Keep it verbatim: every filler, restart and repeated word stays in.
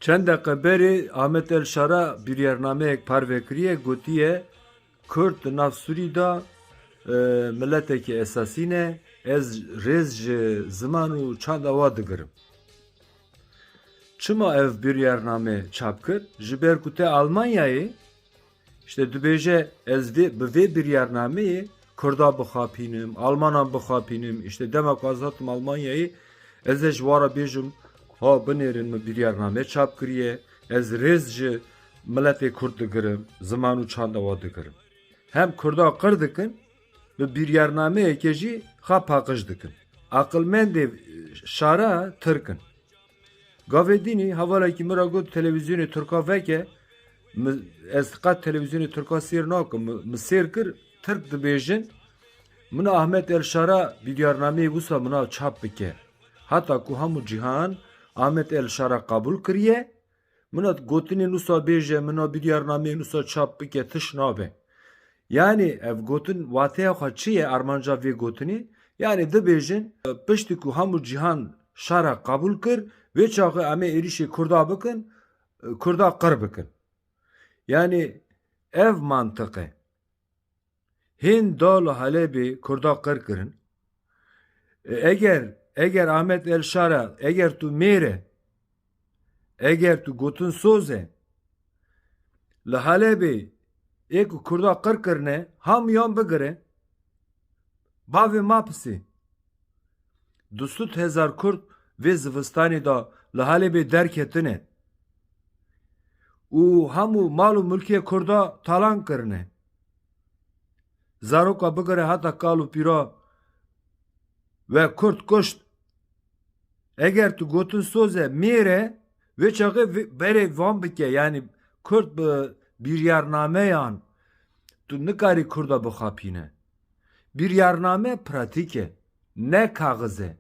Çend deqe berê Ahmet El Şara biryarnameyek parve kiriye, gotiye, Kurd di nav Sûrî de, e, miletekî esasî ne, ez rêz ji ziman û çanda wa digirim. Çima ev biryarname çap kir? Ji ber ku te Almanyayê, işte dibêje, ez vê, bi vê biryarnameyê Kurda bixapînim, Almanan bixapînim, işte dema ku ez hatim Almanyayê, ez ê ji wa re bêjim, ha binêrin, min biryarname çap kiriye, ez rêz ji miletê Kurd digirim, ziman û çanda wa digirim. Hem Kurda qir dikin, bi biryarnameyeke jî xwe paqij dikin. Aqilmendê Şara Tirk in. Gavê dînî hevalekî min re got, televîzyonê Tirka veke, mi, ez qet televîzyonê Tirka sêr nakim, mi, mi sêr kir, Tirk dibêjin, min Ahmet El Şara biryarnameyê wisa min a çap bike. Heta ku hemû cîhan Ahmet El Şara qebûl kiriye, min a gotinên wisa bêje, min a biryarnameyên wisa çap bike, tiş nabe. Yanî ev gotin wateya xwe çi ye, armanca vê gotinê? Yanî dibêjin, piştî ku hemû cîhan Şara qebûl kir, wê çaxê em ê êrîşê Kurda bikin, Kurda qir bikin. Yanî ev mantiq e. Hên da li Helebê Kurda qir kirin. E, eger, eger Ahmet El Şara, eger tu mêr e, eger tu gotin soz e, li Helebê ê ku Kurda qir kirine, hemûyan bigire, bavê mapisê. Du sed hezar Kurd vê zivistanê de li Helebê derketine û hemû mal û milkê Kurda talan kirine. Zaroka bigire heta kal û pîra we Kurd kuşt. Eger tu gotin soz e, mêr e, wê çaxê vê, berê van bike. Yanî Kurd bi biryarnameyan tu nikarî Kurda bixapîne. Biryarname pratîk e, ne kaxiz e.